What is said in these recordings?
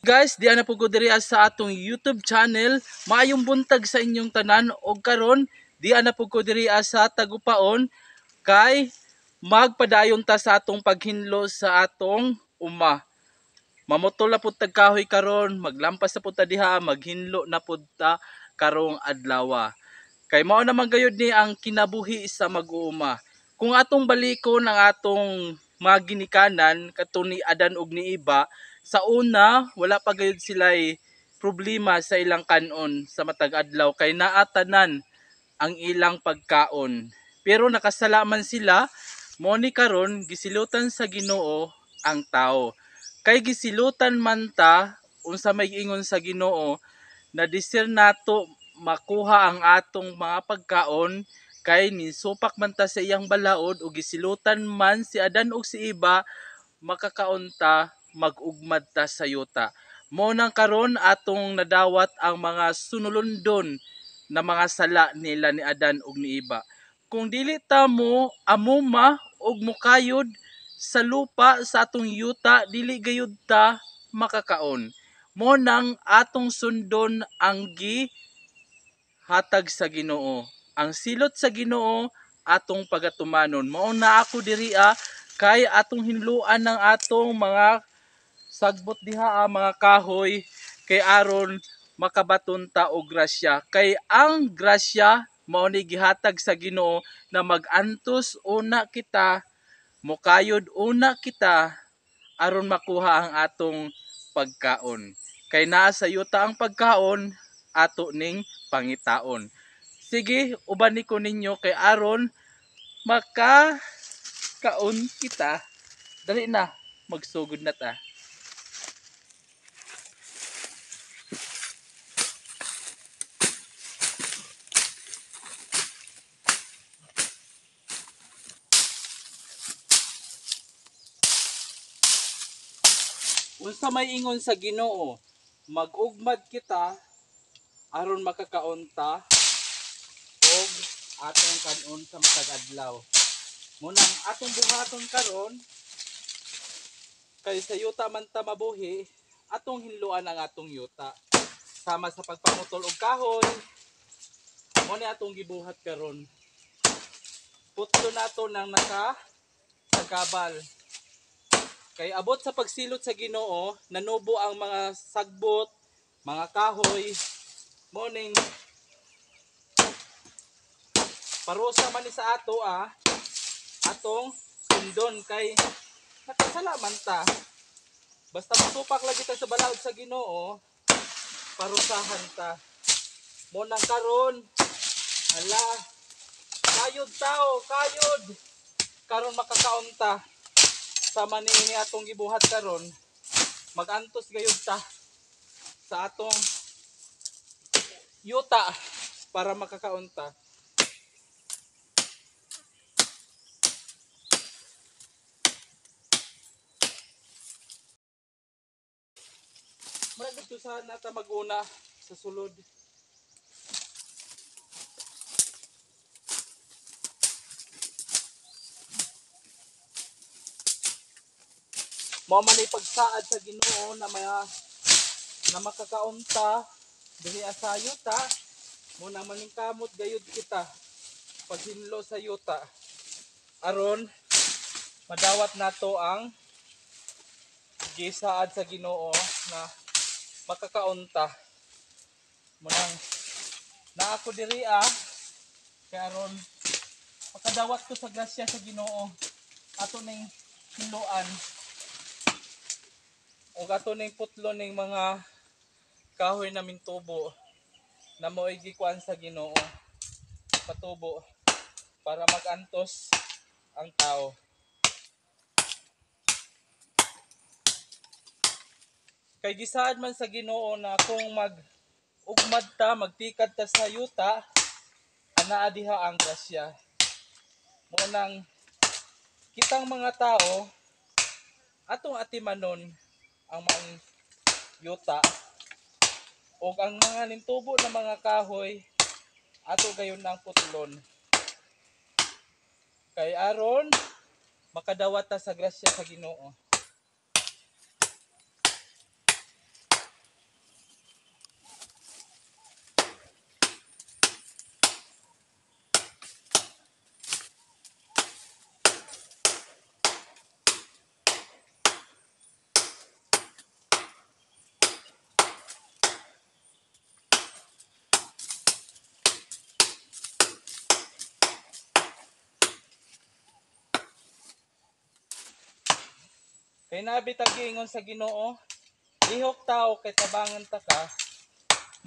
Guys, diyan na po ko diri sa atong YouTube channel. Maayong buntag sa inyong tanan og karon diyan na po ko diri sa Tagupaon kay magpadayon ta sa atong paghinlo sa atong uma. Mamutol na pud tag kahoy karon, maglampas na pud ta diha, maghinlo na pud ta karong adlaw. Kay mao naman gayud ni ang kinabuhi sa mag-uuma. Kung atong balikon ang atong mga ginikanan kadto ni Adan ug ni Iba, sa una wala pa gayud sila'y problema sa ilang kanon sa matag adlaw kay naa tanan ang ilang pagkaon. Pero nakasala man sila, mao ni karon gisilutan sa Ginoo ang tao. Kay gisilutan man ta unsa may giingon sa Ginoo na disir nato makuha ang atong mga pagkaon kay nisupak man ta sa iyang balaod o gisilutan man si Adan ug si Eva, makakaon ta, mag-ugmad ta sa yuta. Mao nang karon atong nadawat ang mga sunulundon na mga sala nila ni Adan ug ni Eva. Kung dili ta mo amuma og mokayod sa lupa sa atong yuta, dili gayud ta makakaon. Mao nang atong sundon ang gihatag sa Ginoo. Ang silot sa Ginoo atong pagatumanon. Mao na ako diri kay atong hinluan ng atong mga sagbot diha mga kahoy kay aron makabaton ta og grasya. Kay ang grasya mao ni gihatag sa Ginoo na mag-antos una kita, mokayod una kita aron makuha ang atong pagkaon. Kay naa sa yuta ang pagkaon, ato ning pangitaon. Sige, uban ni ko ninyo kay aron makakaon kita. Dali na, magsugod na ta. Unsa may ingon sa Ginoo, mag-ugmad kita aron makakaon ta og atong kanon sa matag adlaw. Munang atong buhaton karon kay sa yuta man ta mabuhi, atong hinluan ang atong yuta. Sama sa pagpamutol og kahoy, mo ni atong gibuhat karon. Putlo nato nang naka sagabal. Kay abot sa pagsilot sa Ginoo, nanubo ang mga sagbot, mga kahoy. Morning. Parusa man ni sa ato atong sundon kay nakasala man ta. Basta masupak lagi ta sa balaod sa Ginoo, parusahan ta. Mo nang karon, ala, kayod tao, kayod. Karon makakaon ta. Sama niini atong gibuhat karon, magantos gayud ta sa atong yuta para makakaon ta. Murag dito sa nata maguna sa sulod. Mao man ay pagsaad sa Ginoo na maya na makakaunta diri sa yuta, mo na maningkamot gayud kita paghinlo sa yuta aron madawat nato ang gisaad sa Ginoo na makakaunta. Munang naa ko diri kay aron makadawat ko sa grasya sa Ginoo ato ning hinloan ug ato ning putlo ning mga kahoy na mintubo na mao'y gikuan sa Ginoo patubo para magantos ang tao. Kay gisaad man sa Ginoo na kung mag-ugmad ta, magtikad ta sa yuta, anaa diha ang grasya. Mao nang kitang mga tao atong atimanon ang maong yuta ug ang mga nintubo na mga kahoy ato gayon ang putlon kay aron makadawat ta sa grasya sa Ginoo. Kay nabi tagiingon sa Ginoo, lihok tao kay tabangan ta ka,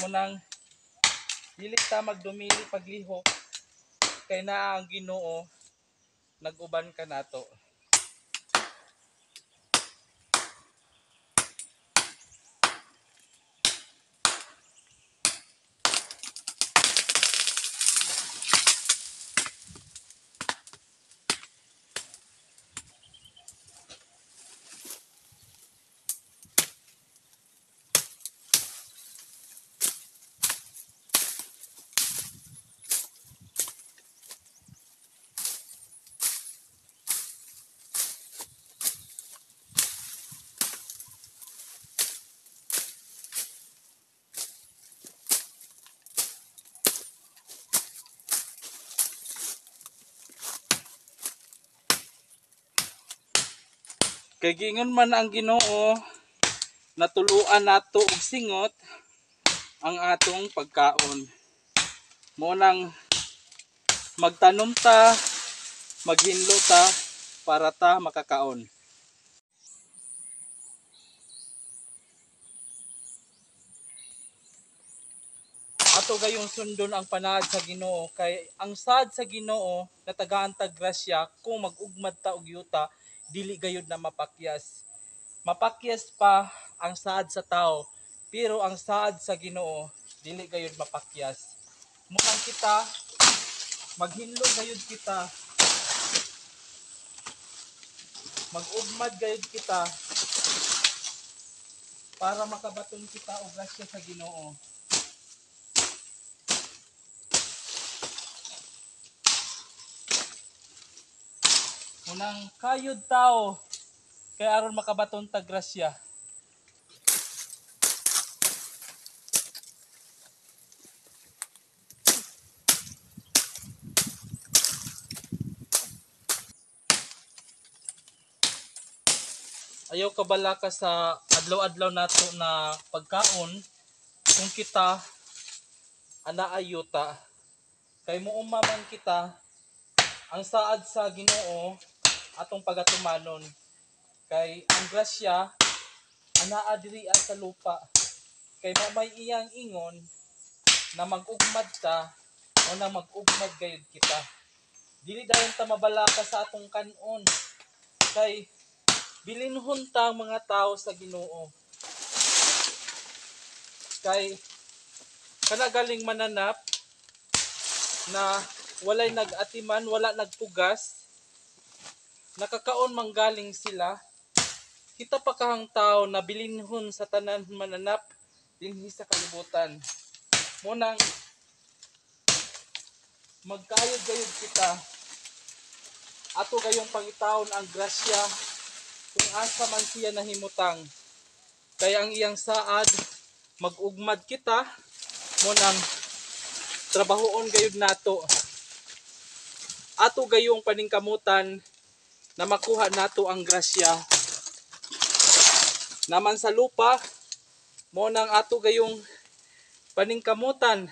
munang dili ta magdumili paglihok kay naa ang Ginoo nag-uban kanato. Kay giingon man ang Ginoo, natuluan nato og singot ang atong pagkaon. Mao nang magtanom ta, maghinlo ta para ta makakaon. Ato gayong sundon ang panaad sa Ginoo kay ang saad sa Ginoo natagaan tag grasya kung mag-ugmad ta og yuta, dili gayud na mapakyas. Mapakyas pa ang saad sa tao, pero ang saad sa Ginoo dili gayud mapakyas. Mukhang kita maghinlo gayud kita, mag-ugmad gayud kita para makabaton kita og grasya sa Ginoo. Unang kayod tao kay aron makabaton ta grasya. Ayaw kabala ka sa adlaw-adlaw nato na pagkaon kung kita anaa yuta. Kay muuma man kita ang saad sa Ginoo atong pagatumanon. Kay ang grasya anaa diri sa lupa. Kay mao may iyang ingon na mag-ugmad ta o na mag-ugmad gayud kita. Dili dayon ta mabalaka sa atong kan-on. Kay bilinhon ta ang mga tao sa Ginoo. Kay kanagaling mananap na walay nag-atiman, wala nagpugas, nakakaon manggaling sila. Kita pa kahang tao na bilinhon sa tanan mananap dinhi sa kalibutan. Munang magkayod-gayod kita, ato gayong pangitaon ang grasya kung asa man siya nahimutang. Kay ang iyang saad, mag-ugmad kita, munang trabahoon gayud nato. Ato gayong paningkamutan na makuha nato ang grasya. Naman sa lupa, mo nang ato gayong paningkamutan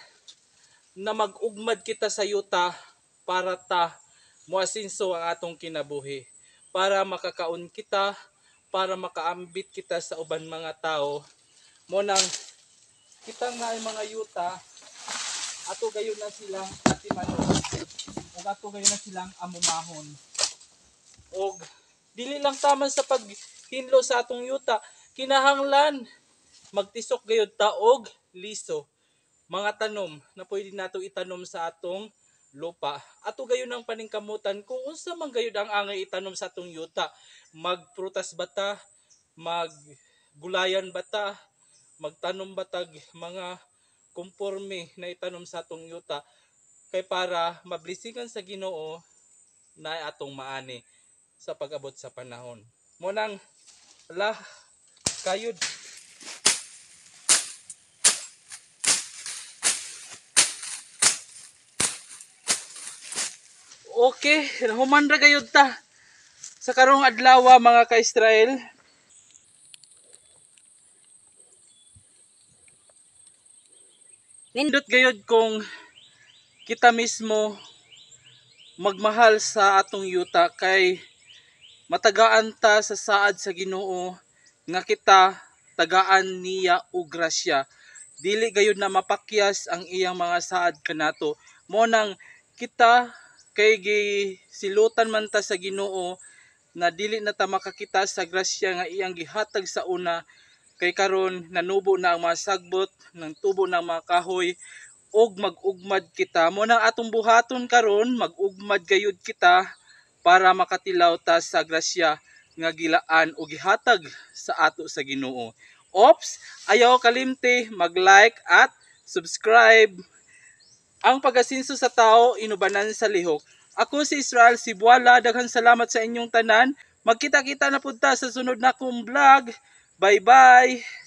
na mag-ugmad kita sa yuta para ta moasinso ang atong kinabuhi, para makakaon kita, para makaambit kita sa uban mga tao. Mo nang kita nga ay mga yuta, ato gayon na silang atimanon, ug ato gayon na silang amumahon. Og dili lang taman sa paghinlo sa atong yuta, kinahanglan magtisok gayud ta og liso, mga tanom na pwede nato itanom sa atong lupa. Ato gayon ang paningkamutan kung unsa man gayud ang angay itanom sa atong yuta. Magprutas ba ta, maggulayan ba ta, magtanom ba tag mga kumporme na itanom sa atong yuta kay para mablessingan sa Ginoo na atong maani sa pag-abot sa panahon. Mo nang lah kayod. Okay, human ra gayud ta sa karong adlaw mga ka-Israel. Nindot gayud kung kita mismo magmahal sa atong yuta kay Matagaan ta sa saad sa Ginoo nga kita tagaan niya og grasya. Dili gayud na mapakyas ang iyang mga saad kanato. Mo nang kita kay gisilutan man ta sa Ginoo na dili na ta makakita sa grasya nga iyang gihatag sa una, kay karon nanubo na ang mga sagbot ng tubo ng mga kahoy og mag-ugmad kita. Mo nang atong buhaton karon, mag-ugmad gayud kita para makatilaw ta sa grasya nga gilaan o gihatag sa ato sa Ginoo. Ops, ayaw kalimti mag-like at subscribe. Ang pag-asinso sa tao inubanan sa lihok. Ako si Israel Sibuala, daghan salamat sa inyong tanan. Magkita-kita na pud ta sa sunod na kong vlog. Bye-bye.